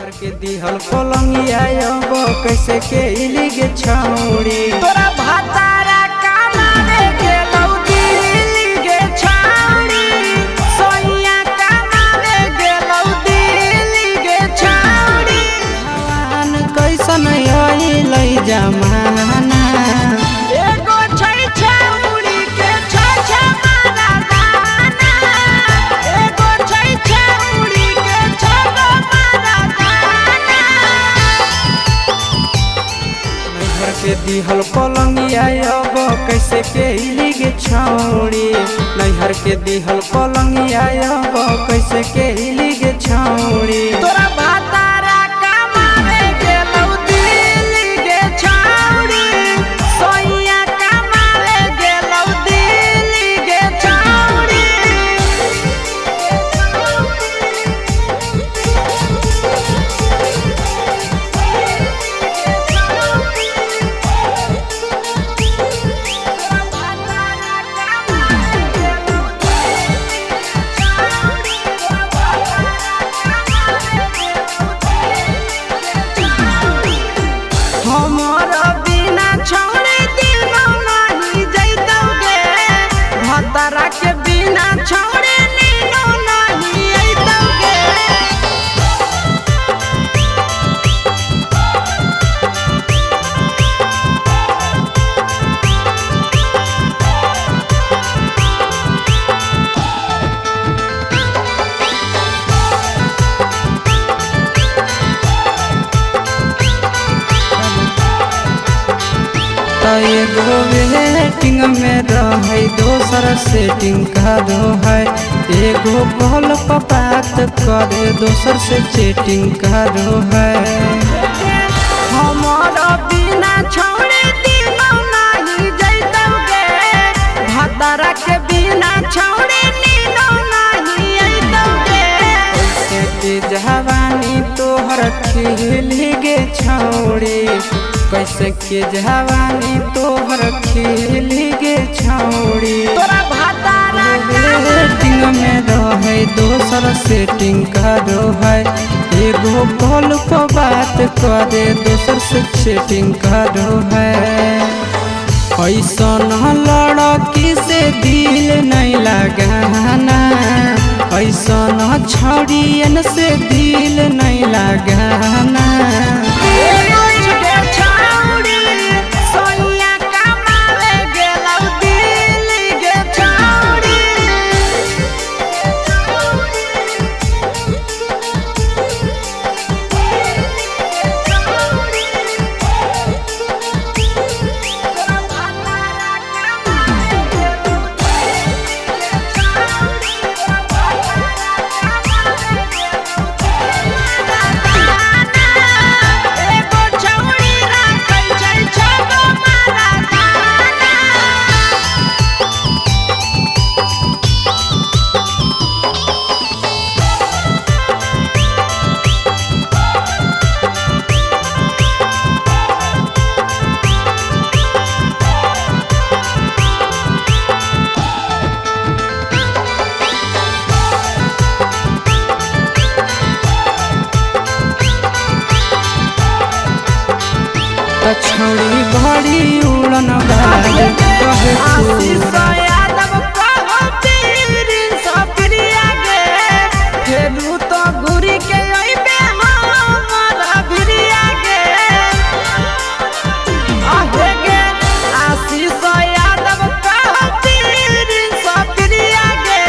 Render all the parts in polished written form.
नैहर के दिहल पलंगिया अब कैसे के इली गे छौड़ी। तोरा भातारा कमावे गेलौ दिल्ली गे छौड़ी, सोइया कमावे गेलौ दिल्ली गे छौड़ी। भगवान कैसन अइलै जमाना, एगो छै छौड़ी के छ छ मारा दाना, एगो छै छौड़ी के छ गो मारा दाना। नैहर के दिहल पलंगिया अब कैसे के इली गे छौड़ी। नैहर के दिहल पलंगिया अब कैसे के इली गे छौड़ी। तोरा भातारा कमावे गेलौ दिल्ली गे छौड़ी, सोइया कमावे गेलौ दिल्ली गे छौड़ी। हमर बिना छौड़ी दिनो नाही जैतौ गे, भतरा के बिना छौड़ी नीनो नाही अइतौ गे। त एगो वेटिंग में रहे दोसर सेटिंग करो है, एगो कॉल पर बात करे दोसर से चैटिंग करो है। हमर बिना छौड़ी दिनो नाही जैतौ गे, भतरा के बिना छौड़ी नीनो नाही अइतौ गे। कैसे के जवानी तोहर खिली गे छौड़ी, कैसे के जवानी तोहर खिली गे छौड़ी। तोरा भातारा वेटिंग में रहे दोसर सेटिंग करो है, एगो कॉल पर बात करे दोसर से चैटिंग करो है। ऐसन लड़की से दिल नहीं लगाना, ऐसन छौड़ियन से दिल नहीं लगाना। एगो गे छौड़ी, सोइया कमावे गेलौ दिल्ली गे छौड़ी। एगो छौड़ी राखै छै छ गो मारा दाना। त छौड़ी बड़ी उड़न बाज कहे आशीष पूरा यादव कहो पीरिन सप्रिया गे, फेरू तो घुरी के अइबे हमर भिरिया गे। आहे गे आशीष यादव कहो पीरिन सप्रिया गे,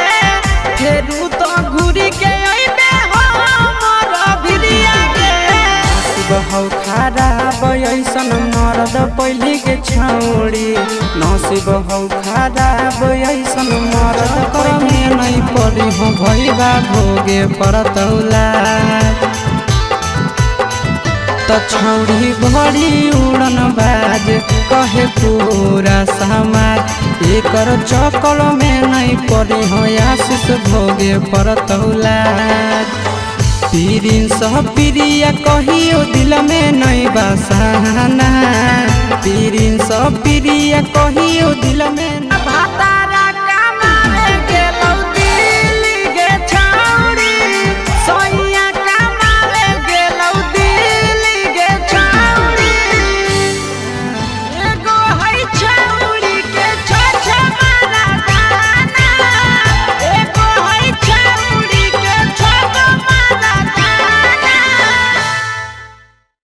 फेरू तो घुरी के अइबे हमर भिरिया गे। नसीब हौ खराब ऐसन मरद पहली के छौड़ी, नसीब हौ खराब ऐसन मरद पहले नहीं पड़ी हो भैबा भोगे परतौला। त छौड़ी बड़ी उड़न बाज कहे पूरा समाज, एकर चक्कर में नहीं पड़ी हो आशीष भोगे परतौला। पीरिन सब प्रिया कहियो दिल में नहीं बसाना, पीरिन सब प्रिया कहियो दिल में। भाता